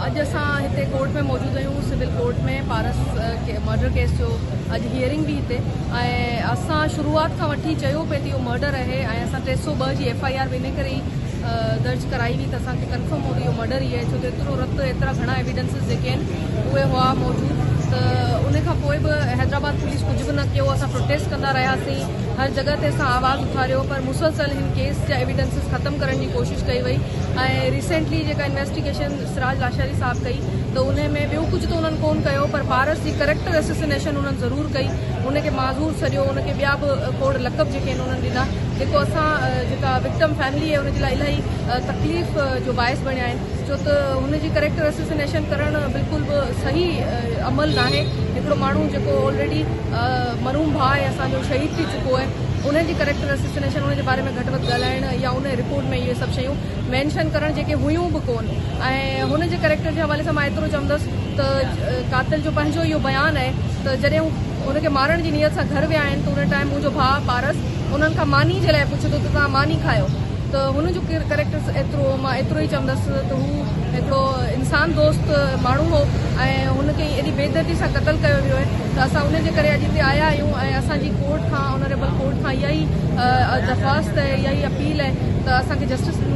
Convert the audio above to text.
اڄ اسان هتي ڪورٽ ۾ موجود آهيون سول ڪورٽ ۾ پارس مرڊر ڪيس جو اڄ هيئرنگ به هتي ۽ اسان شروعات کان وٺي چيو پئي ته اهو مرڊر آهي ۽ اسان 302 جي ايف I R به ان ڪري ئي درج ڪرائي هئي ته اسان کي ڪنفرم هو ته اهو مرڊر ئي آهي ڇو ته ايترو رت ايترا گهڻا ايويڊنسز جيڪي آهن اهي هئا موجود ته ان کان پوء به حيدرآباد پوليس ڪجهه به نه ڪيو اسان پروٽيسٽ ڪندا رهياسين هر جڳهه تي اسان آواز اٿاريو پر مسلسل هن ڪيس جا ايويڊنسز ختم ڪرڻ جي ڪوشش ڪئي وئي ۽ ريسينٽلي جيڪا انويسٽيگيشن سراج لاشاري صاحب ڪئي ته انهي ۾ ٻيو ڪجهه ته انهن ڪون ڪيو پر پارس جي ڪريڪٽر اسيسينيشن انهن ضرور ڪئي ان کي معذور سڏيو ان کي ٻيا به کوڙ لقب جيڪي آهن انهن ڏنا جيڪو اسان جيڪا وڪٽم فيملي آهي ان جي لاء الاهي تڪليف جو باعث بڻيا آهن ڇو ته هن جي ڪريڪٽر اسيسينيشن ڪرڻ بلڪل به صحيح عمل ناهي هڪڙو ماڻهو جيڪو آلريڊي مرحوم ڀاء آهي اسان جو شهيد ٿي چڪو آهي ان جي ڪريڪٽر اسيسينيشن ان جي باري ۾ گهٽ وڌ ڳالهائڻ يا ان رپورٽ ۾ اهي سڀ شيون مينشن ڪرڻ جيڪي هيون به ڪون ۽ هن جي ڪريڪٽر جي حوالي سان مان ايترو چوندس ته قاتل جو پنهنجو اهو بيان آهي ته جڏهن هو ان کي مارڻ جي نيت سان گهر ويا آهن ته ان ٽائيم منهنجو ڀاء پارس انهن کان ماني جي لاء پڇي ٿو ته توهان ماني کايو ته هن جو ڪريڪٽر ايترو مان ايترو ئي چوندس ته هو هڪڙو انسان دوست ماڻهو هو ۽ هن کي ايڏي بيدردي سان قتل ڪيو ويو آهي ته اسان ان جي ڪري اڄ هتي آيا آهيون ۽ اسان جي ڪورٽ کان آنريبل ڪورٽ کان اها ئي درخواست آهي اها ئي اپيل آهي ته اسان کي جسٽس ڏنو.